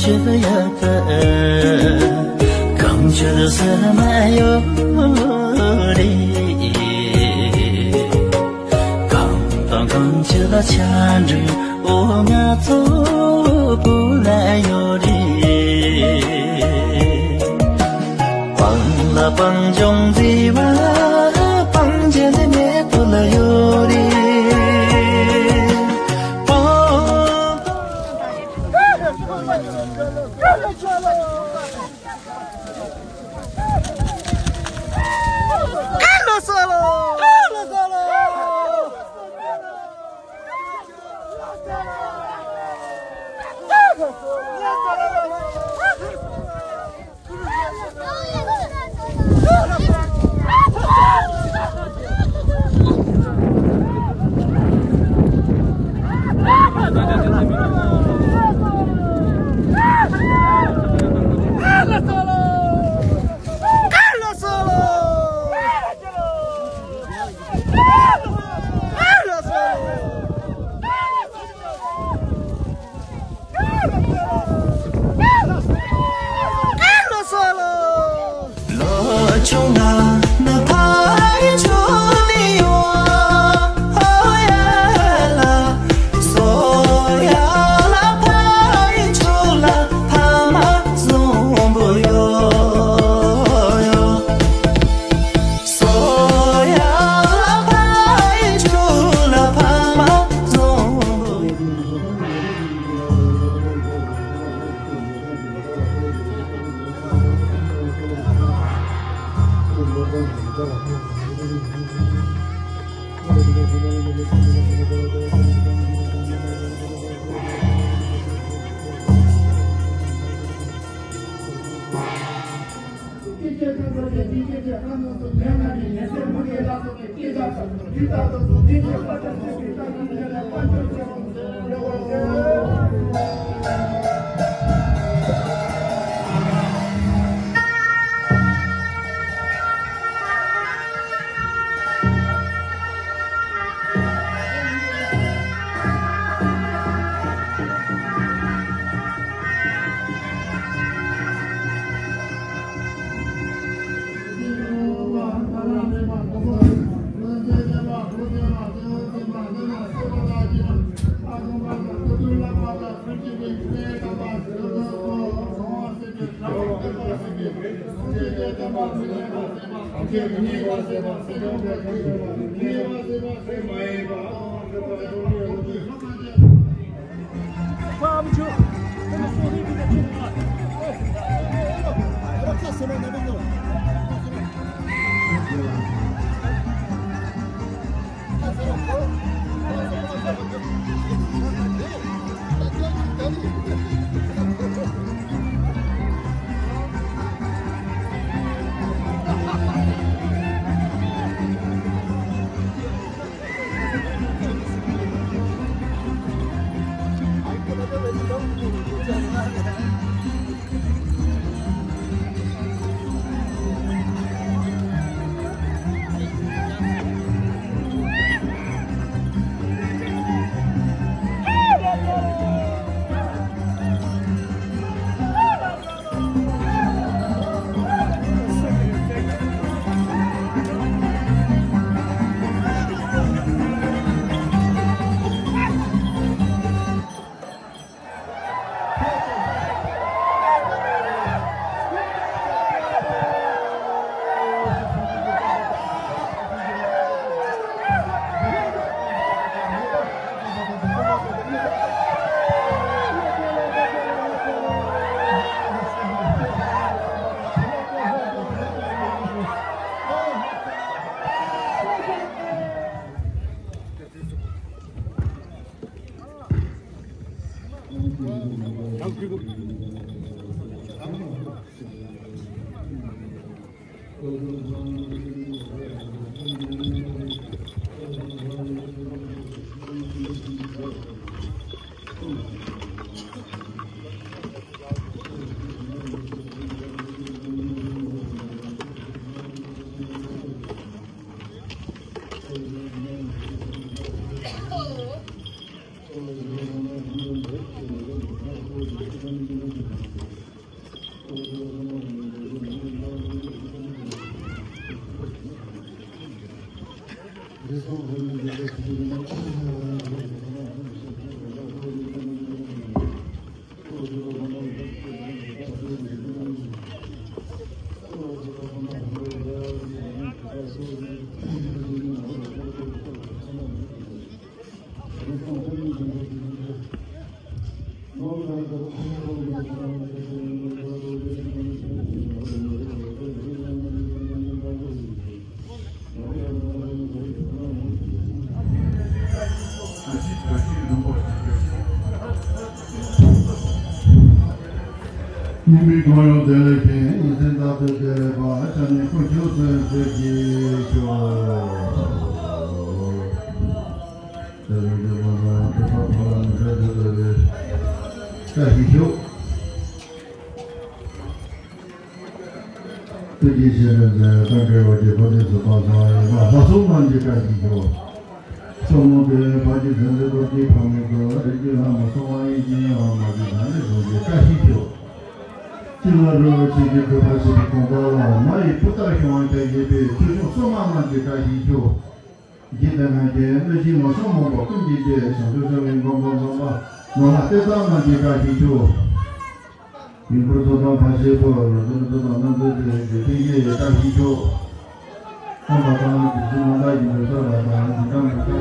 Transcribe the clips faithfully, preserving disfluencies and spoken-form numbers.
གང་བྱེད་ཟེར་མ་ཡོད་རེད། གང་དང་གང་བྱེད་ལ་ཆ་འདྲི་འོ་ང་ཚོ་བུ་ལ་ཡོད་རེད། སྤང་ལ་སྤང་ལྗོངས་མཛེས་པ་སྤང་བྱེད་མེད་པོ་ལ་ཡོད་རེད། སྤང་ ཉི་མའི་གང་ཡོང་བདེ་ལེགས་ཤིང་། ཡིད་བཞིན་རྟག་ཏུ་བདེ་ལེགས་པ། ཤ་ནི་ཀུན་ཁྱབ་སོན་ཟེར་གྱིས་ཤོག་བཀྲ་ཤིས་ཤོག་ཐུགས་རྗེ་ཆེ། རིན་ཆེན་དང་འབྲེལ་བ་གྱི་ཕ་དོན་སུ་པ་སང་ཡིན་པ་ལྷ་སྲུང་རྣམས་ཀྱི་བཀྲ་ཤིས་ཤོག་གསུང་ངོ་དེ་ཕ་གི་མཚན་འཛིན་སྐོར་གྱི་ཕ་མེས་ཀྱི་རིགས་ཀྱི་ལྷ་མོ་སྲུང་བ་ཡིན་གྱི་ཡང་མ་གི་ད་ནི་གཟུགས་ཀྱི་བཀྲ་ཤིས་ཤོག་ཅི་ལ་རུ་ཆེ་གི་གོས་པ་ཞིག་གི་གོང་པ་ལ་མ་ཡི་བུ་ལྟར་ཤོང་བ་བྱ་བཞིན་པའི་ཆོས་སྐྱོང་སྲུང་མ་རྣམས་ཀྱི་བཀྲ་ཤིས་ཤོག་འཇིག་རྟེན་ན་གྱེས་གནོད་སྦྱིན་ངན་སོང་མང་པོ་ཀུན་གྱི་རྗེ། བྱང་ཆུབ་སེམས་དཔའི་མགོན་པོ་འཛོམས་པ་ནོར་ལྷ་སྟེ་ཚང་རྣམས་ཀྱི་བཀྲ་ཤིས་ཤོག་ཡུམ་བུ་གཙོ་དང་ཕ་ཤེས་པོ་ལོ་ཙཱ་གཙོ་དང་རྣམ་ཐོས་སྲས་ཀྱི་ཐུགས་རྗེ་ཡི་བཀྲ་ཤིས་ཤོག་ཨ་མ་དང་དེ་བཞིན་མ་འདའ་ཡིན་པའི་སོགས་ལ་དང་འཇིགས་སྐྲག་མི་སྐྲག་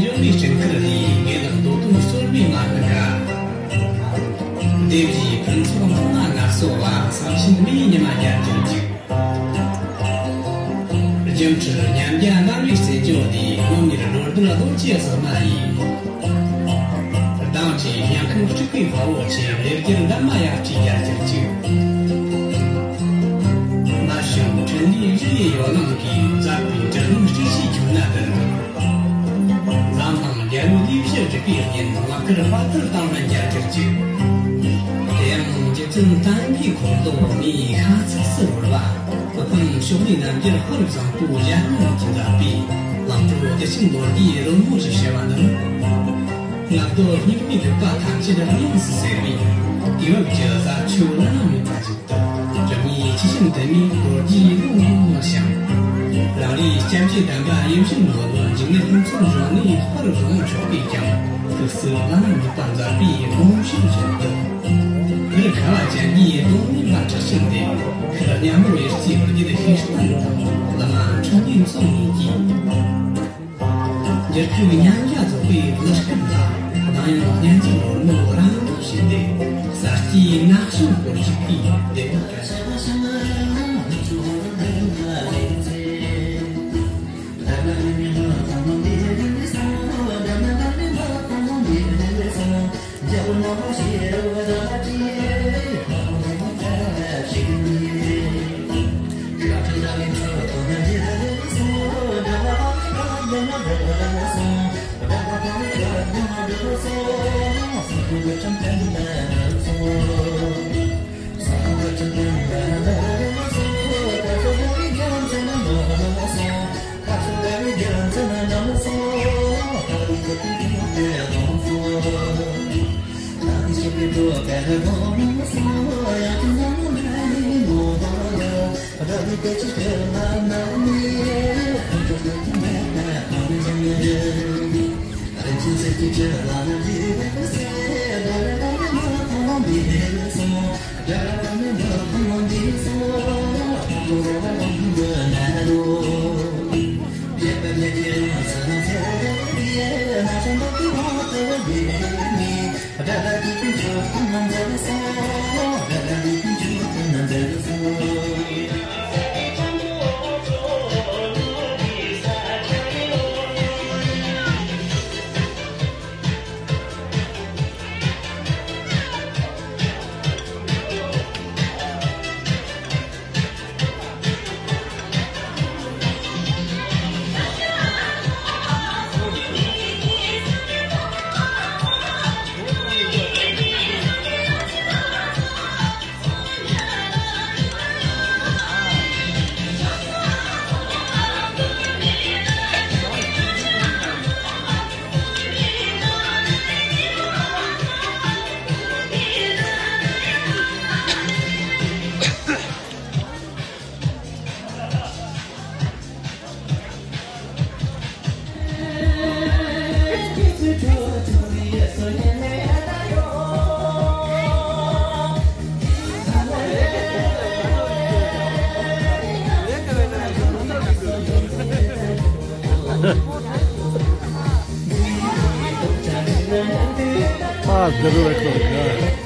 འཇོག་པའི་སྤྲིན་དཀར་ལས་དགེ་ལེགས་འདོད་དོན་གསོལ་བའི་མ་ཧཱ་ག། སྡེ་བཞིའི་ཕུན་ཚོགས་མཐོང་ན་ངལ་གསོ་བ། གསང་ཆེན་མི་ཡི་ཉི་མ་རྒྱལ་གྱུར་ཅིག། སྒྱུ་འཕྲུལ་ཉམས་རྒྱ་སྣང་བའི་རྩེ་འཇོ་དེས། སློབ་གཉེར་སྒྲོལ་གདན་རྡོ་རྗེ་ཟེགས་མ་ཡིས། གདངས་ཀྱི་སྙན་ཁང་དཀྲུག་པའི་དཔའ་བོ་ཆེ། ལེགས་སྦྱར་འདབ་མ་ཡར་བཀྲུས་རྒྱལ་གྱུར་ཅིག། མ་བྱུང་འཕྲིན་ལས་རིག་པའི་ཡོ་ལང་གིས། མཛད་པའི་དྲི་ལན་དཀྲུག་ཤིང་ཁྱོན་ནས་བརྡུང་། འཛམ་གླིང་རྒྱལ་བའི་ལས་བྱེད་སྒྲུབ་པའི་ཉིན། ལག་དཀར་དཔལ་དར་དང་ལྡན་རྒྱལ་གྱུར་ཅིག། དེ་ཡང་རྗེ་བཙུན་བསྟན་པའི་འཁོར་ལོ་མིའི་ཤ་ཚུགས་སུ་བོར་བ། སྐུ་ཕུང་ཕྱོགས་ལས་རྣམ་རྒྱལ་དཔལ་བཟང་པོ་ཞལ་སྔོན་གྱི་མཛད་པའི། ལམ་གྲོ་བདེ་ཆེན་ལོ་རྒྱུས་རོལ་མོ་ཞེས་བྱ་བ་རྣམས། ངག་རྡོ་སྙིགས་མའི་སྒྲིབ་པ་ཐམས་ཅད་དབྱིངས་སུ་སེལ་བའི། དུས་བབ་ཀྱི་ཟབ་ཆོས་བླ་ན་མེད་པ་ཞིག་ཏུ། སྒྲུབ་གཉེར་ཆེ་ཆུང་དུ་མའི་ལོ་རྒྱུས་ལུང་ནས་བཤད་ཅིང་། རང་རེའི་སྐྱབས་རྗེ་དམ་པ་ཡིད་བཞིན་ནོར་བུ། འཇིགས་མེད་ཕུན་ཚོགས་འབྱུང་གནས་དཔལ་བཟང་མཆོག་གིས་ཀྱང་། ཐུགས་སྲས་བླ་ན་མེད་པ་མཛད་པའི་དགོངས་བཞེད་བཞིན་དུ། བོད་ཁ་བ་ཅན་གྱི་གདོང་ལེན་པ་གྲགས་ཅན་ཏེ། ཤར་གཉའ་མོར་ཡར་སྐྱེས་བར་བརྒྱུད་ཤེས་དཔལ་དང་། བླ་མ་འཕྲིན་ལས་མཚོ་གཉིས་ཀྱིས། འགྱུར་ཁུག་ཉམས་རྒྱ་རྫོགས་པའི་གླུ་སྐད་ལ། གདངས་དབྱངས་སྙན་བརྗིད་ནོར་མོ་རང་གྲགས་བྱས་ཏེ། ས་སྐྱའི་ན་གཞོན་སྐོར་ཞིག་གིས་བདེ་བ་བསྐྱངས། Ah, the record, yeah.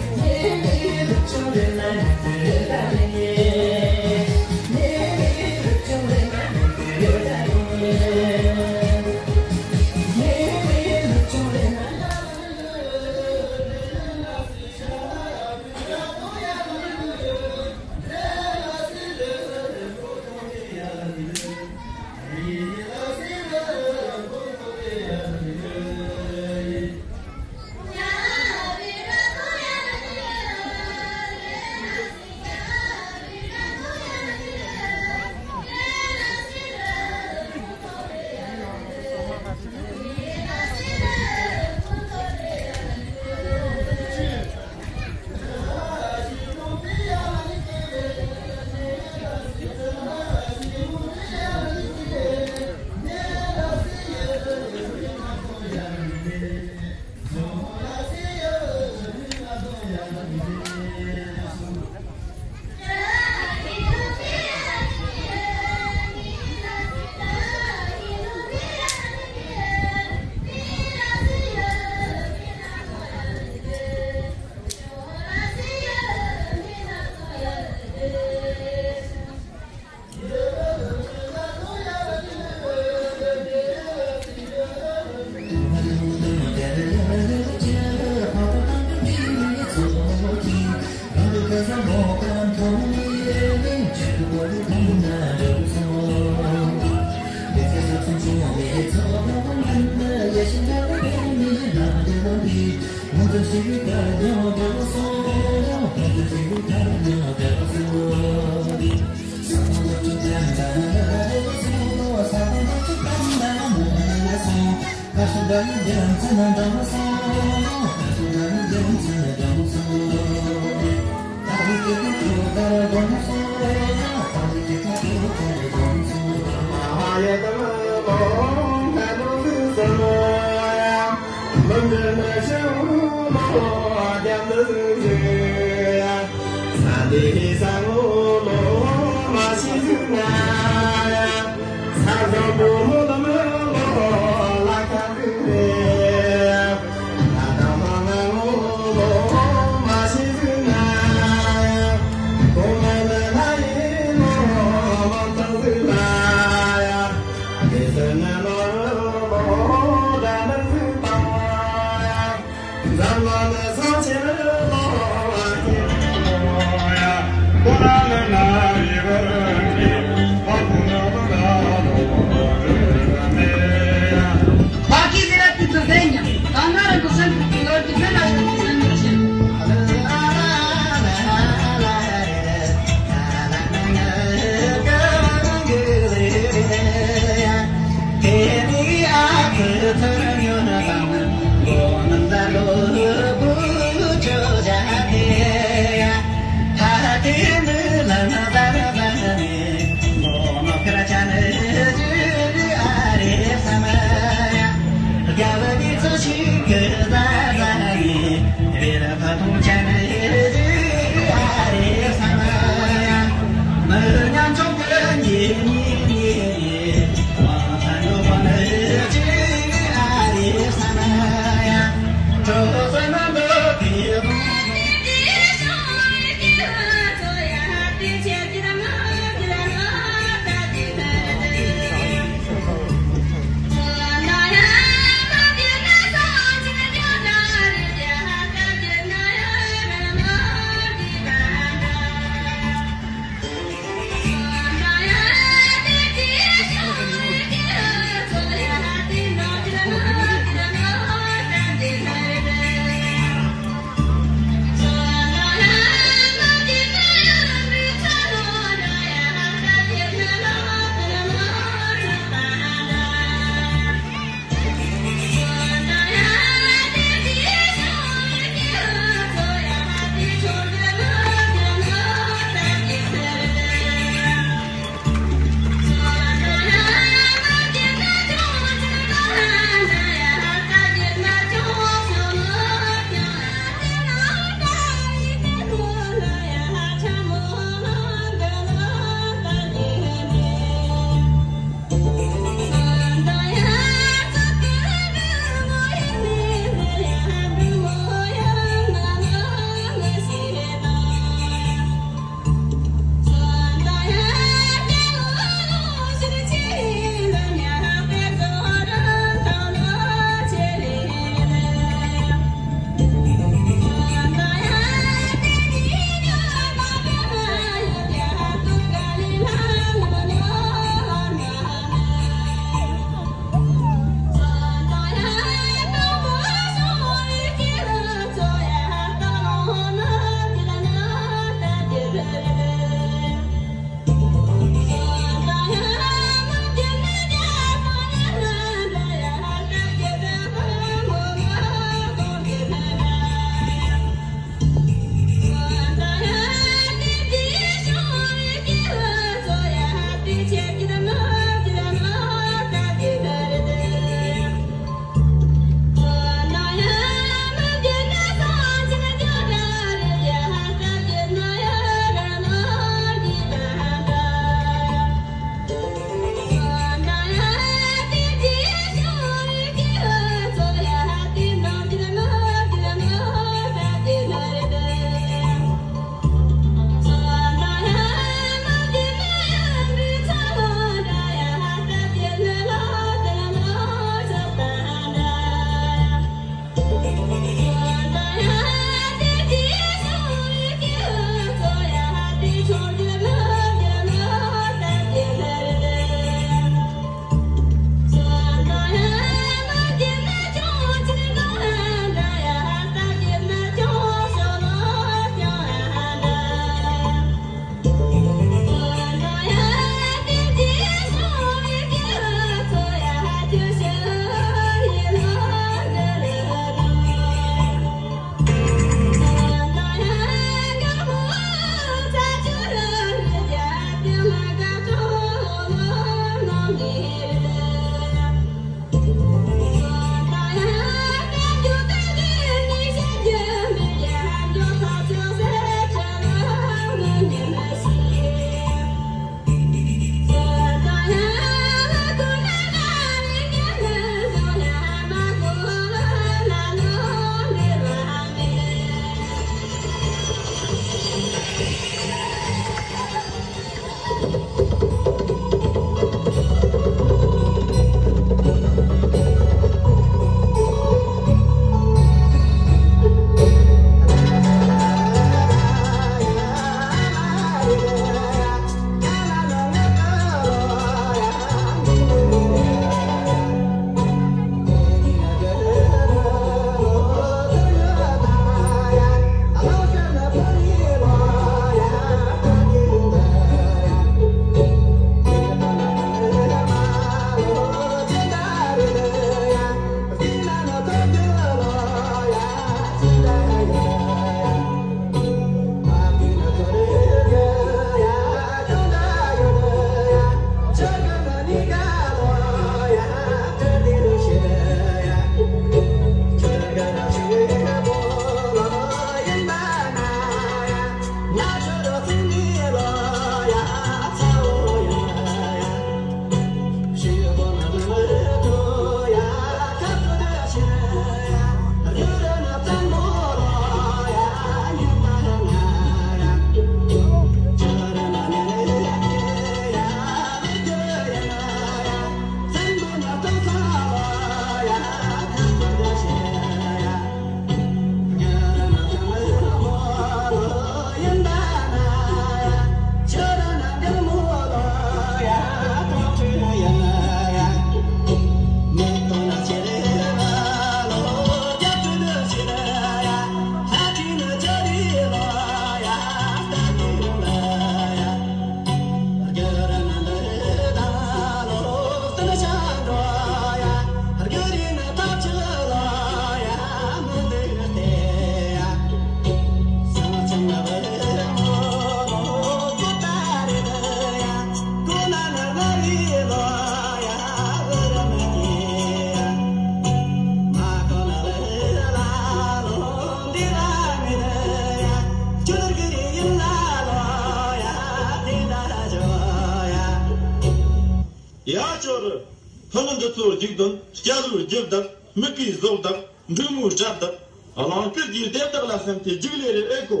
ཕུ་ནུ་འདི་ཚོ་རྒྱུག་དོན་སྐྱ་ལོའི་རྒྱུ་བདག་མིག་གིས་བཟོ་བདག་འབྲུག་མོའི་སྐྲ་བདག་གླང་དཀར་གྱི་ལྟེབ་བདག་ལ་སེམས་ཐེ་རྒྱུག་ལས་རེ་ཨེ་གོ།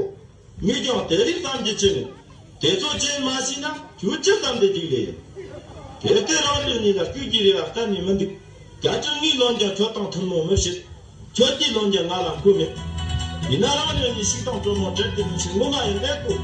ངས་ཀྱང་དེ་རིགས་བསམ་རྒྱུ་ཅི་ནས། དེ་ཚོ་ཅི་མ་ཤེས་ན་ཁྱོད་ཅི་བསམ་དེ་རྒྱུག་ལས་ཡིན། དེ་ལྟའི་རང་ལུས་ནི་ལ་སྐུལ་གྱི་རེ་བ་གཏན་ནས་མི་འདུག་སྐྱ་ཆུང་ངའི་ལོན་ཀྱང་ཁྱོད་དང་ཐུན་མོང་མི་བྱེད། ཁྱོད་ཀྱིས་ལོན་ཀྱང་ང་ལ་མཁོ་མེད། ཡིན་ན་རང་ཉིད་ནི་ཤིག་དང་གྲོ་མོ་བྲལ་ཏེ་མི་ཤིག་ངོ་མ་ཡིན་ཨེ་གོ།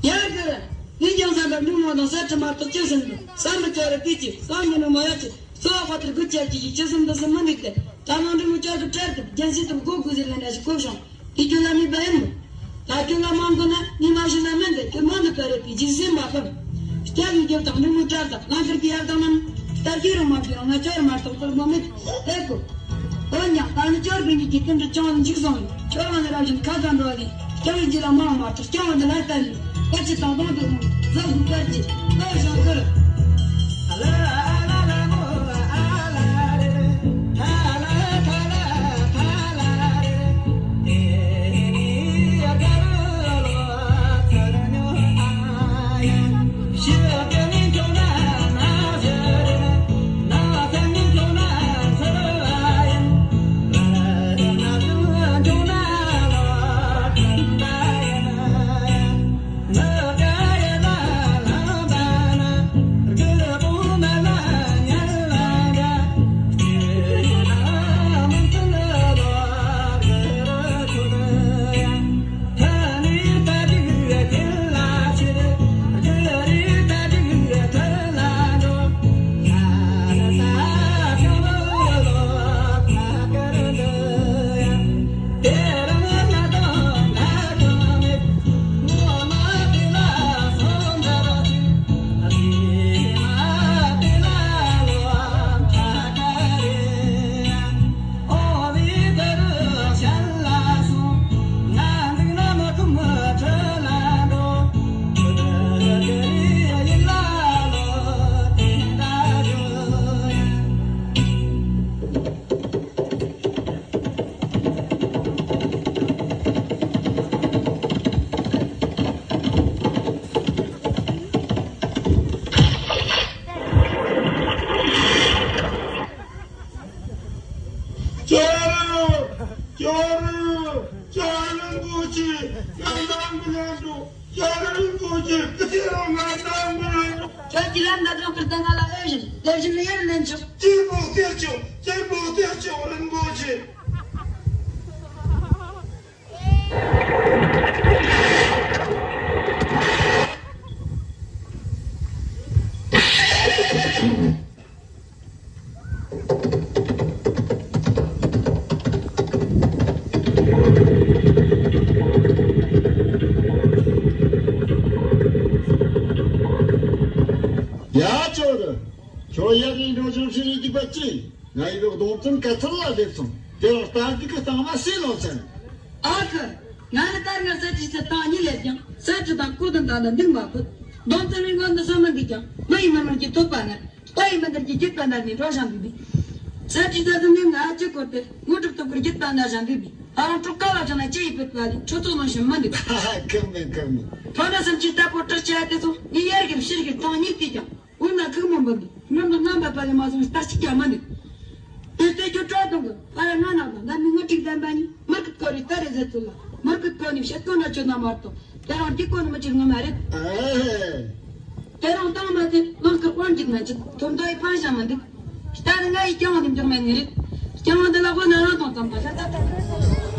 ཡ་གི་ར། ངས་ཀྱང་བསམ་པར་འབྲུག་མོ་དང་གསེར་ཁྲི་མ་གཏོགས་ཅི་ཟིན་འདུག་བསམ་མི་ཁྱོད་ར་དུས་ཀྱི་བསམ་མི་ནུ་མ་ཡ་ཅི་གཙོ་བོ་དཔའ་ཐུར་དགུ་བཅར་གྱི་ཡིག་ཅི་ཟིན་འདུག་ཟིན་མི་འདུག་སྟེ། ད་ནང་འབྲུག་མོ་བཅར་གི་བྲལ་གི་རྒྱན་སྲིད་དུ་སྒོ་དགུ་ཟེར་ལེན་འདྲ་ཞིག་གོ་བྱུང་། དེ་ཁྱོད་ལ་མི་བ་ཡིན་ནོ། ད་ཁྱོད་ལ་མ་མཁོ་ན་ངས་མ་ཤེས་ན་མིན་ཏེ་ཁྱོད་མ་འདུག་ག་རེ་པའི་འཇིགས་སེམས་མ་ཕམ། སྐྱ་གི་རྒྱབ་དང་འབྲུག་མོ་བྲལ་དང་ལང་ཁར་གི་ཡར་དང་ནམ། ལྟར་ཁྱོད་རང་མ་ཕྱི་རང་ང་ཁྱོད་མ་གཏོགས་ཁོར་མོ་མེད་ཨེ་གོ། འོ་ཉག་ད་ནི་ཁྱོད་རང་གི་དེ་ཀུན་ཏུ་ཅང་འཇིགས་སོང་། ཁྱོད་རང་ནི་རབ་བཞིན་ཁ་ཁ་འགྲོ་བ་ལས། སྐྱ་བོའི་རྗེས་ལ་མ་འོང་མ་གཏོགས་སྐྱ་བོ་འདི་ལ་བལྟ་ནས་སྐད་ཅིག་དང་དང་དུ་འོང་། ཟབ་དགུ་པར་གྱི་ལྟ་བཞིན་ཁར། ཅོ་རུ། ཅོ་རུ། ཅོ་རུ་རིན་པོ་ཆེ། ང་འདང་མི་ཉན་འགྲོ། ཅོ་རུ་རིན་པོ་ཆེ། ཁྱེད་རང་ང་འདང་མི་ཉན་འགྲོ། ཁྱོད་ཀྱི་ལམ་ན་སྒྲོག་གི་ལྟ་ང་ལ་ཨེ་བཞིན་དེ་བཞིན་ལ་ཡར་ལེན་ཆོག་ཅེས་པོ་སྟེར་ཆོག་ཅེས་པོ་སྟེར་ཆོག་རིན་པོ་ཆེ། ཡ་ཅོ་རུ། ཁྱོད་ཡར་ནས་འགྲོ་ཆུང་ཤི་རེ་འདུག་པ་ཅི། ང་ཡི་གདོང་ཙམ་ག་ཚོད་ལ་སླེབས་སོང་། དེ་རིང་རྟ་རྒྱུག་གི་སྟེང་ན་སུས་ལོན་ཚར། ཨ་ཁུ། ང་ནི་ད་སྔ་གསེར་ཁྲི་ཚོ་ཐང་གཉིས་སླེབས་ཀྱང་གསེར་ཁྲི་དང་སྐུ་དུམ་དང་ལ་འདུག་མ་ཕོད། གདོང་ཙེ་རིང་གོ་འདི་ས་མ་འདི་ཀྱང་མི་ཡི་མི་མར་གྱི་ཐོབ་པ་ནི། ལྟ་ཡི་མི་འདིར་གྱི་རྒྱུད་པ་ན་ནི་འགྲོ་བཞིན་པའི་བི། ས་ཁྲི་རྩ་ཙམ་ནི་ང་ཅི་བཀོད་དེ་ངོ་གྲུབ་ཐོབ་པར་རྒྱུད་པ་ན་བཞིན་པའི་བི། ཨ་རང་གྲོགས་ཀ་བ་ཅང་ན་ཅི་ཡི་བུད་པ་ལི་ཁྲོ་ཚོགས་ནང་བཞིན་མི་འདུག་ཁག་མེད་ཁག་མེད། ཐོག་ན་བསམ་ཅི་ལྟ་བུ་སྐྲག་ཆ་དེ་ཚོ་ངའི་ཡར་གྱི་ཕྱིར་གྱི་སྟོང་ཉིད་དེ་ཀྱང་འུ་ན་ཁུག་མོ་འབུད་འདུག་ནམ་དུ་རྣམ་པ་པ་ལི་མ་སོང་ལྟ་ཅི་ཀྱང་མི་འདུག་དེ་ལྟའི་རྒྱུ་སྤྲོ་དང་གི་ཕ་ར་ང་ན་དང་ང་མི་ངོ་ཁྲིག་ལྡན་པ་ནི་མར་ཁུ་ཀོ་རི་ལྟ་རེ་ཟེར་ཚུལ་ལ་མར་ཁུ་ཀོ་ནི་བཤད་ཀོ་ན་ཆོད་ན་མར་དང་། དེ་རང་གི་ཀོ་ནི་མི་ཅིག་ངོ་མ་རེད། དེ་རང་དང་མ་དེ་ནང་གི་དབང་གྱིས་ན་ཅིག་ཐོབ་འདོད་ཡི་ཕན་ཞང་མི་འདུག་ད་ནི་ང་ཡི་སྐྱོང་བ་འདི་མགྱོགས་མེད་ནི་རེད། སྐྱོང་བ་འདི་ལ་གོ་ན་རང་དང་དམ་པ་ཤ་ད་ད།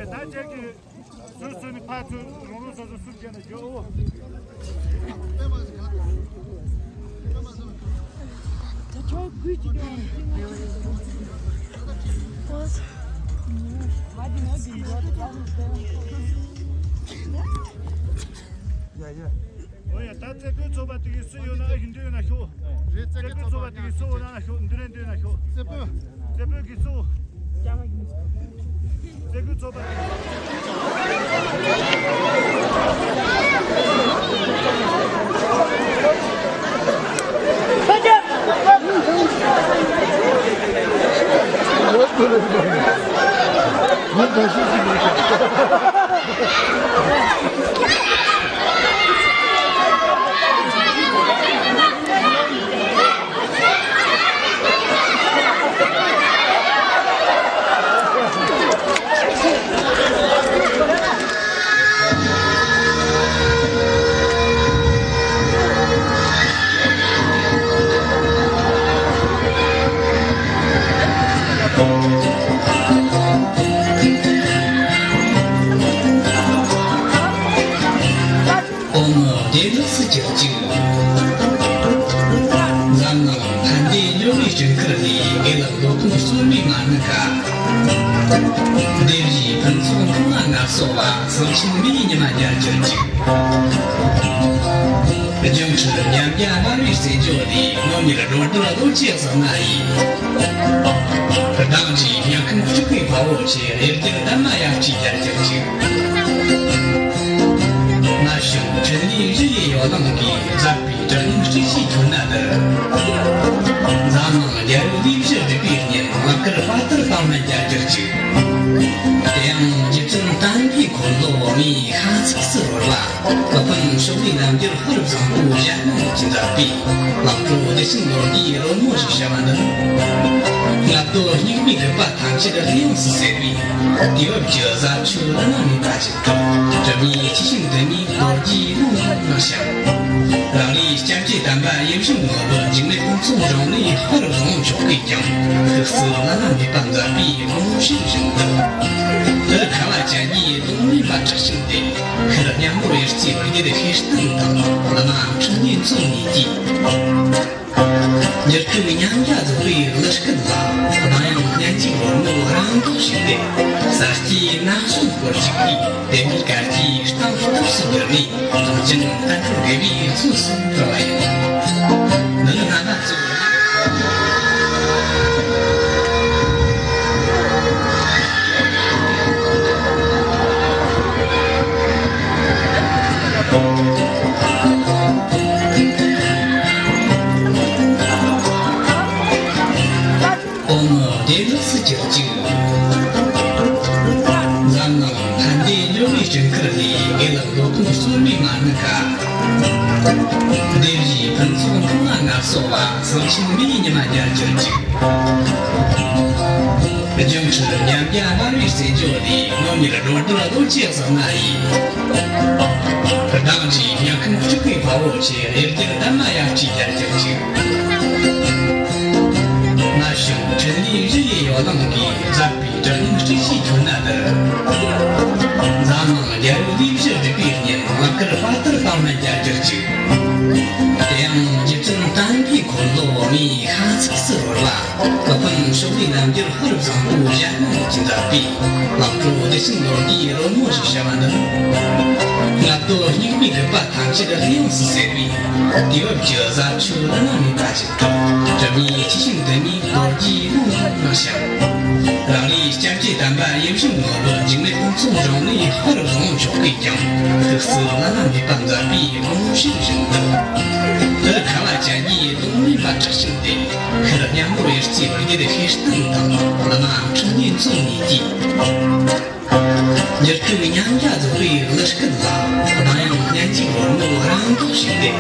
ད་ཅག་གི་སོ་སོ་ནས་ཕར་ཚུར་རང་རང་སོ་སོ་སུབ་བྱས་ནས་འཇོག་འོ། ད་ཆོག་གུས་ཀྱི་ཡོང་། ཡ་ཡ། ཨོ་ཡ། ད་རྩེ་དགོན་ཚོགས་པ་དེ་གི་སུ་ཡོད་ན་ཨ་ཞུ་འདི་ཡོད་ན་ཤོག་རེད། རྩེ་དགོན་ཚོགས་པ་དེ་གི་སུ་འོ་ན་ན་ཤོག་འདི་རེད་འདི་ཡོད་ན་ཤོག་རྩེ་དཔོན། རྩེ་དཔོན་གི་སུ། རྩེ་དགོན་ཚོགས་པ་དེ་གི། ཨོཾ་བདེ་ལེགས་སུ་གྱུར་ཅིག་འཛམ་གླིང་ཕན་བདེའི་འབྱོར་བའི་སྤྲིན་ཁུར་ནས། དགེ་ལེགས་འདོད་དོན་རྩོལ་བའི་མ་ཎི་ཁ། སྡེ་བཞིའི་ཕུན་ཚོགས་འབྱུང་བ་ལྔ་གསོལ་བ། སེམས་ཅན་མི་ཡི་ཉི་མ་རྒྱལ་གྱུར་ཅིག་སྒྱུ་འཕྲུལ་ཉམས་རྒྱ་སྨྲ་བའི་རྩེད་འཇོ་ལས། ངོ་མྱུར་སྒྲོ་བཏགས་རྡོ་རྗེ་གཟིགས་ལ་ཡི། གདངས་ཀྱི་དམྱལ་ཁམས་སྤྲུག་པའི་དཔའ་བོ་ཆེ། གཡུལ་རྒྱལ་འདབ་མ་ཡབ་ཀྱིས་རྒྱལ་གྱུར་ཅིག་སྔར་བྱུང་འཕྲིན་ལས་རི་ཡི་ཡོ་ལང་གིས། ཛམ་བུའི་བྲག་སྙིང་སྤྲིན་བཞིའི་ཁྱོན་ན་དུ། འཛམ་གླིང་རྒྱལ་པོའི་ལུས་བཞི་སྒྲིབ་པའི་གཉེན། བླ་དཀར་དཔལ་དར་དྭངས་མ་རྒྱལ་གྱུར་ཅིག་དེ་ཡང་རྗེ་བཙུན་བསྟན་པའི་འཁོར་ལོ་མིའི་ཤ་ཚུགས་སུ་རོལ་བ། སློབ་དཔོན་ཕྱོགས་ལས་རྣལ་འབྱོར་ཧ་རུ་བཟང་པོ་གཞལ་མྱོང་གིས་མཛད་པའི། བླང་དོར་བདེ་ཆེན་ལོ་རྒྱུས་རོལ་མོ་ཞེས་བྱ་བ་འདི། ལྔ་བདོ་སྙིགས་མའི་རིག་པ་ཐམས་ཅད་གླེང་ཡངས་སུ་གསལ་བའི། དུས་བབ་ཀྱི་ཟབ་ཆོས་བླ་ན་མེད་པ་ཞིག་དང་། དྲི་མེད་ཆོས་སྐྱོང་དུ་མའི་ལོ་རྒྱུས་ལུང་དུ་གནང་ཞིང་། རང་རེའི་སྐྱབས་རྗེ་དམ་པ་ཡིད་བཞིན་ནོར་བུ་འཇིགས་མེད་ཕུན་ཚོགས་གཞུང་ལས་ཧ་རུ་བཟང་མཆོག་གིས་ཀྱང་ཐུགས་སུ་བླ་ན་མེད་པ་མཛད་པའི་དགོངས་བཞེད་བཞིན་དུ། དེར་ཁ་བ་ཅན་གྱི་གདོང་ལེན་པ་གྲགས་ཤིང་སྟེ། ཁར་མཉམ་པོར་ཡར་རྩེ་བར་བརྒྱུད་ཤེར་བསྟན་དང་། བླ་མ་འཕྲིན་ལས་མཚོན་ནས་ཀྱིས། འགྱུར་ཁུག་ཉམས་རྒྱ་རྫོགས་པའི་གླུ་སྐད་ལ། གདངས་དབྱངས་སྙན་འཇེབས་རོལ་མོ་རང་འགུགས་ཤིག་སྟེ། ས་སྐྱའི་ན་གཞོན་སྐོར་ཞིག་གིས། དེ་མིན་དཀར་གྱི་གཏམ་སྟབས་སུ་བསྒྱུར་ནས། གངས་ཅན་བསྟན་འགྲོའི་དགེ་བའི་གཙོས་སུ་གྲུབ་པ་ཡིན། འདི་ནི་རྣམ་པ་ཚོས། ཨོཾ་བདེ་ལེགས་སུ་གྱུར་ཅིག་འཛམ་གླིང་ཕན་བདེའི་འབྱོར་བའི་སྤྲིན་ཁུར་ནས། དགེ་ལེགས་འདོད་དོན་རྩོལ་བའི་མ་ཎི་ཁ། སྡེ་བཞིའི་ཕུན་ཚོགས་འབྱུང་བ་ལྔ་གསོལ་བ། སེམས་ཅན་མི་ཡི་ཉི་མ་རྒྱལ་གྱུར་ཅིག་སྒྱུ་འཕྲུལ་ཉམས་རྒྱ་སྨྲ་བའི་རྩེད་འཇོ་ལས། ངོ་མྱུར་སྒྲོ་བཏགས་རྡོ་རྗེ་གཟིགས་ལ་ཡི། གདངས་ཀྱི་དམྱལ་ཁམས་སྤྲུག་པའི་དཔའ་བོ་ཆེ། གཡུལ་རྒྱལ་འདབ་མ་ཡབ་ཀྱིས་རྒྱལ་གྱུར་ཅིག་སྔར་བྱུང་འཕྲིན་ལས་རི་ཡི་ཡོ་ལང་གིས། ཛམ་བུའི་བྲག་སྙིང་སྤྲིན་བཞིའི་ཁྱོན་ན་དུ། འཛམ་གླིང་རྒྱལ་པོའི་ལུས་བཞི་སྒྲིབ་པའི་གཉེན། བླ་དཀར་དཔལ་དར་དྭངས་མ་རྒྱལ་གྱུར་ཅིག་དེ་ཡང་རྗེ་བཙུན་བསྟན་པའི་འཁོར་ལོ་མིའི་ཤ་ཚུགས་སུ་རོལ་བ། སློབ་དཔོན་ཕྱོགས་ལས་རྣལ་འབྱོར་ཧ་རུ་བཟང་པོ་གཞལ་མྱོང་གིས་མཛད་པའི། བླང་དོར་བདེ་ཆེན་ལོ་རྒྱུས་རོལ་མོ་ཞེས་བྱ་བ་འདི། ལྔ་བདོ་སྙིགས་མའི་རིག་པ་ཐམས་ཅད་གླེང་ཡངས་སུ་གསལ་བའི། དུས་བབ་ཀྱི་ཟབ་ཆོས་བླ་ན་མེད་པ་ཞིག་དང་། དྲི་མེད་ཆོས་སྐྱོང་དུ་མའི་ལོ་རྒྱུས་ལུང་དུ་གནང་ཞིང་། རང་རེའི་སྐྱབས་རྗེ་དམ་པ་ཡིད་བཞིན་ནོར་བུ་འཇིགས་མེད་ཕུན་ཚོགས་གཞུང་ལས་ཧ་རུ་བཟང་མཆོག་གིས་ཀྱང་ཐུགས་སུ་བླ་ན་མེད་པ་མཛད་པའི་དགོངས་བཞེད་བཞིན་དུ། དེར་ཁ་བ་ཅན་གྱི་གདོང་ལེན་པ་གྲགས་ཤིང་སྟེ། ཁར་མཉམ་པོར་ཡར་རྩེ་བར་བརྒྱུད་ཤེར་བསྟན་དང་། བླ་མ་འཕྲིན་ལས་མཚོན་ནས་ཀྱིས། འགྱུར་ཁུག་ཉམས་རྒྱ་རྫོགས་པའི་གླུ་སྐད་ལ། གདངས་དབྱངས་སྙན་འཇེབས་རོལ་མོ་རང་འགུགས་ཤིག་སྟེ།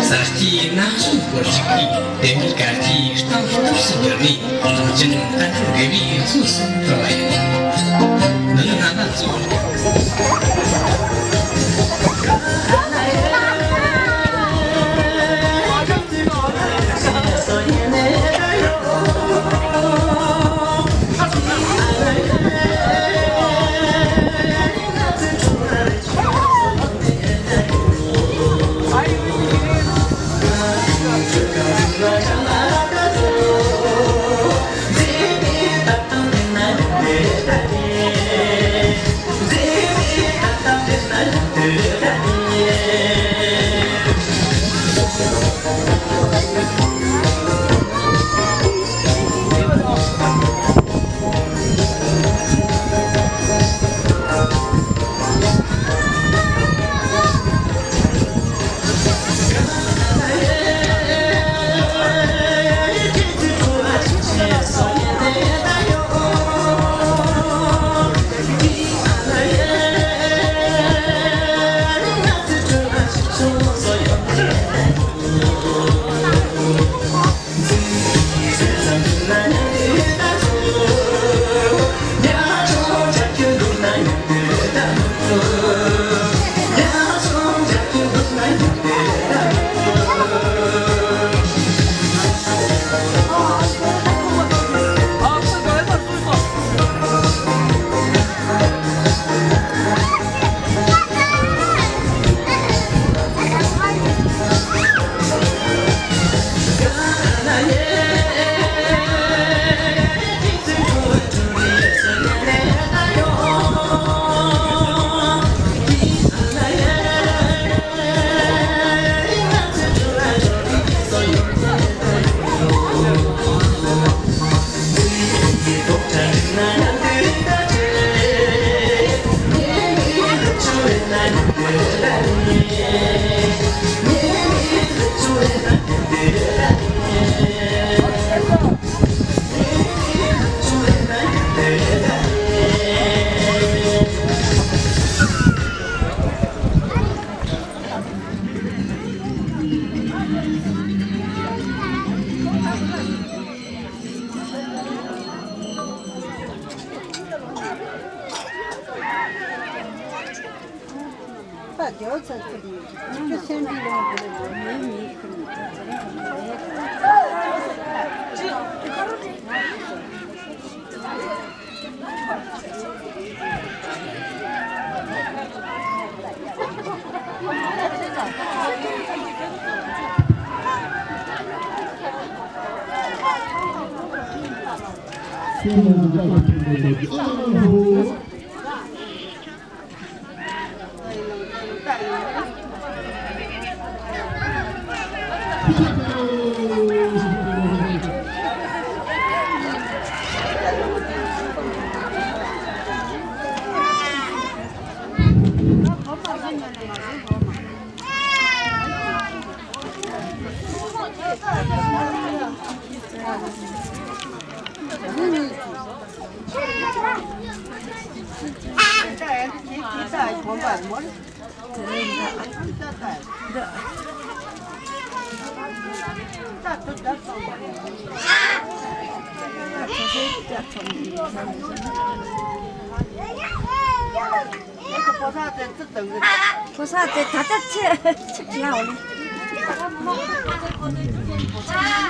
ས་སྐྱའི་ན་གཞོན་སྐོར་ཞིག་གིས། དེ་མིན་དཀར་གྱི་གཏམ་སྟབས་སུ་བསྒྱུར་ནས། གངས་ཅན་བསྟན་འགྲོའི་དགེ་བའི་གཙོས་སུ་གྲུབ་པ་ཡིན། འདི་ནི་རྣམ་པ་ཚོ། ཕོ་གསར་དེ་ད་ལྟ་ཚེ་ཚེ་བྱ་འོ་ལེ།